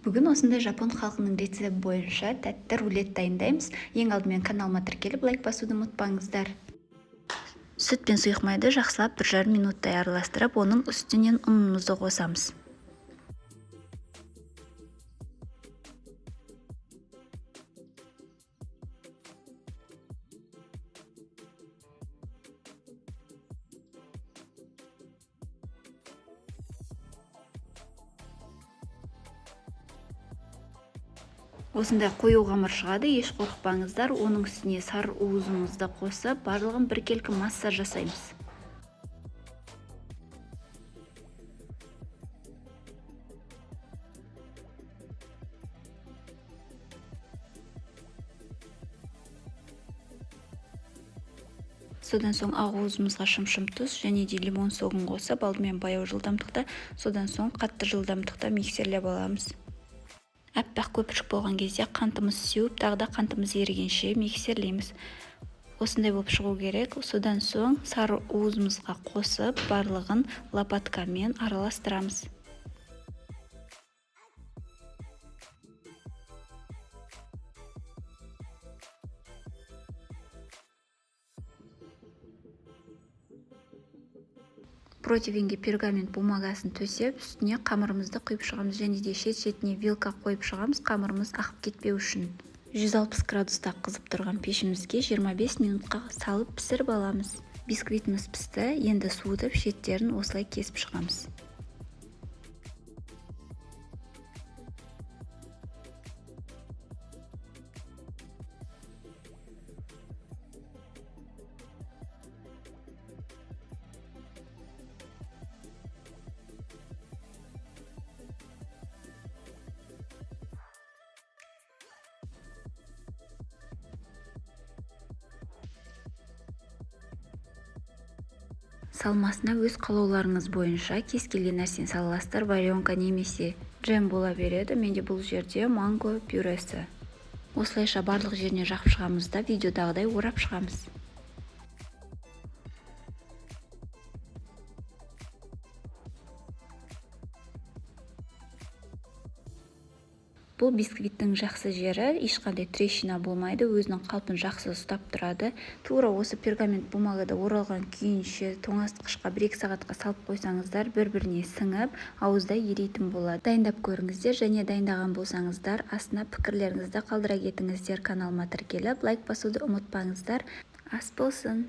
Бүгін осындай жапон халқының рецепті бойынша тәтті рулет дайындаймыз. Ең алдымен каналыма тіркеліп, лайк басуды ұмытпаңыздар. Сүт пен сұйық майды жақсылап 1,5 минуттай араластырып, оның үстінен ұнымызды қосамыз. Осындай қою қамыр шығады, еш қорықпаңыздар. Оның үстіне сары уызымызды қосып, барлығын біркелкі масса жасаймыз. Содан соң ақ уызымызға шымшым тұз және де лимон согын қосып, алдымен баяу жылдамдықта, содан соң қатты жылдамдықта миксерлеп аламыз. Аппақ көпіршік болған кезде қантымыз сеуіп, тағы да қантымыз ерігенше миксерлейміз. Осындай болып шығу керек. Содан соң сары уызымызға қосып, барлығын лопаткамен араластырамыз. Противенге пергамент бумагасын төсеп, үстіне қамырымызды құйып шығамыз және де шет-шетіне вилка қойып шығамыз, қамырымыз ағып кетпеу үшін. 160 градуста қызып тұрған пешімізге 25 минутқа салып пісіріп аламыз. Бисквитіміз пісті, енді суытып шеттерін осылай кесіп шығамыз. Салмасына өз қалауларыңыз бойынша кез келген нәрсені сала аласыздар. Варенка немесе джем бола береді. Менде бұл жерде манго пюресі. Осылайша барлық жеріне жағып шығамыз да, видеодағыдай орап шығамыз. Бұл бисквиттің жақсы жері, ешқандай трещина болмайды, өзінің қалпын жақсы ұстап тұрады. Тура осы пергамент бумагада оралған күйінше тоңазытқышқа 1-2 сағатқа салып қойсаңыздар, бір-біріне сіңіп, ауызда ерейтін болады. Дайындап көріңіздер және дайындаған болсаңыздар, астына пікірлеріңізді қалдыра кетіңіздер. Каналыма тіркеліп, лайк басуды ұмытпаңыздар. Ас болсын!